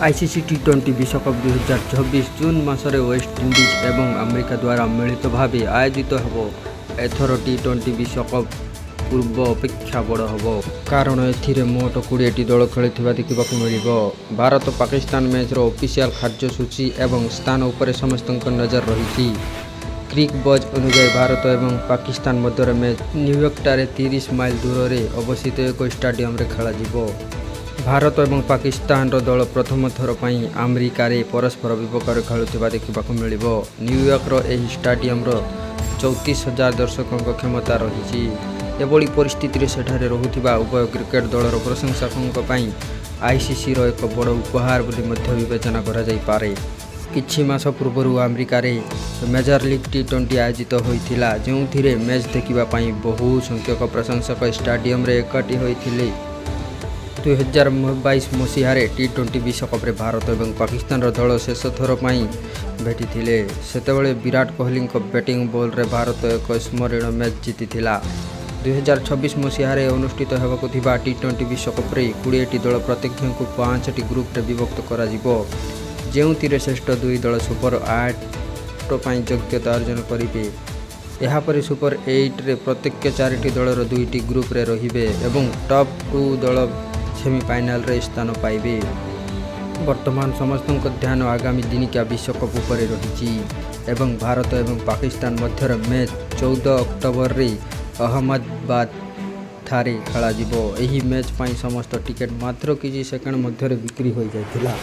ICC ଟି-20 ବିଶ୍ୱକପ୍ 2026 June ମାସରେ West Indies ଏବଂ ଆମେରିକା ଦ୍ୱାରା ମିଳିତ ଭାବେ ଆୟୋଜିତ ହେବ। ଏଥର ଟି-20 ବିଶ୍ୱକପ୍ ପୂର୍ବ ଅପେକ୍ଷା ବଡ଼ ହେବ। କାରଣ ଏଥିରେ ମୋଟ 20ଟି ଦଳ ଖେଳୁଥିବା ଦେଖିବାକୁ ମିଳିବ। ଭାରତ-ପାକିସ୍ତାନ ମ୍ୟାଚ୍ର ଅଫିସିଆଲ୍ କାର୍ଯ୍ୟସୂଚୀ ଏବଂ ସ୍ଥାନ ଉପରେ ସମସ୍ତଙ୍କ ନଜର ରହିଛି। କ୍ରିକ୍ ବଜ୍ ଅନୁଯାୟୀ, ଭାରତ ଏବଂ ପାକିସ୍ତାନ ମଧ୍ୟରେ ମ୍ୟାଚ୍ ନ୍ୟୁୟର୍କଠାରେ 30 ମାଇଲ ଦୂରରେ ଅବସ୍ଥିତ ଏକ ଷ୍ଟାଡିୟମରେ ଖେଳାଯିବ। ଭାରତ ଏବଂ ପାକିସ୍ତାନର ଦଳ ପ୍ରଥମ ଥର ପାଇଁ ଆମେରିକାରେ ପରସ୍ପର ବିପକ୍ଷରେ ଖେଳୁଥିବା ଦେଖିବାକୁ ମିଳିବ। ନ୍ୟୁୟର୍କର ଏହି ଷ୍ଟାଡିୟମର 34,000 ଦର୍ଶକଙ୍କ କ୍ଷମତା ରହିଛି। ଏଭଳି ପରିସ୍ଥିତିରେ ସେଠାରେ ରହୁଥିବା ଉଭୟ କ୍ରିକେଟ୍ ଦଳର ପ୍ରଶଂସକଙ୍କ ପାଇଁ ଆଇସିସିର ଏକ ବଡ଼ ଉପହାର ବୋଲି ମଧ୍ୟ ବିବେଚନା କରାଯାଇପାରେ। କିଛି ମାସ ପୂର୍ବରୁ ଆମେରିକାରେ ମେଜର ଲିଗ୍ ଟି-20 ଆୟୋଜିତ ହୋଇଥିଲା, ଯେଉଁଥିରେ ମ୍ୟାଚ୍ ଦେଖିବା ପାଇଁ ବହୁ ସଂଖ୍ୟକ ପ୍ରଶଂସକ ଷ୍ଟାଡିୟମରେ ଏକାଠି ହୋଇଥିଲେ। 2022 ମସିହାରେ ଟି-20 ବିଶ୍ୱକପରେ ଭାରତ ଏବଂ ପାକିସ୍ତାନର ଦଳ ଶେଷ ଥର ପାଇଁ ଭେଟିଥିଲେ। ସେତେବେଳେ ବିରାଟ କୋହଲିଙ୍କ ବ୍ୟାଟିଂ ବଳରେ ଭାରତ ଏକ ସ୍ମରଣୀୟ ମ୍ୟାଚ୍ ଜିତିଥିଲା। 2026 ମସିହାରେ ଅନୁଷ୍ଠିତ ହେବାକୁ ଥିବା ଟି-20 ବିଶ୍ୱକପରେ 20ଟି ଦଳ ପ୍ରତ୍ୟେକଙ୍କୁ ପାଞ୍ଚଟି ଗ୍ରୁପରେ ବିଭକ୍ତ କରାଯିବ, ଯେଉଁଥିରେ ଶ୍ରେଷ୍ଠ ଦୁଇ ଦଳ ସୁପର 8 ପାଇଁ ଯୋଗ୍ୟତା ଅର୍ଜନ କରିବେ। ଏହାପରେ ସୁପର ଏଇଟରେ ପ୍ରତ୍ୟେକ ଚାରିଟି ଦଳର ଦୁଇଟି ଗ୍ରୁପରେ ରହିବେ ଏବଂ ଟପ୍ ଟୁ ଦଳ ସେମିଫାଇନାଲରେ ସ୍ଥାନ ପାଇବେ। ବର୍ତ୍ତମାନ ସମସ୍ତଙ୍କ ଧ୍ୟାନ ଆଗାମୀ ଦିନିକିଆ ବିଶ୍ୱକପ୍ ଉପରେ ରହିଛି ଏବଂ ଭାରତ ଏବଂ ପାକିସ୍ତାନ ମଧ୍ୟରେ ମ୍ୟାଚ୍ 14 ଅକ୍ଟୋବରରେ ଅହମ୍ମଦାବାଦଠାରେ ଖେଳାଯିବ। ଏହି ମ୍ୟାଚ୍ ପାଇଁ ସମସ୍ତ ଟିକେଟ୍ ମାତ୍ର କିଛି ସେକେଣ୍ଡ ମଧ୍ୟରେ ବିକ୍ରି ହୋଇଯାଇଥିଲା।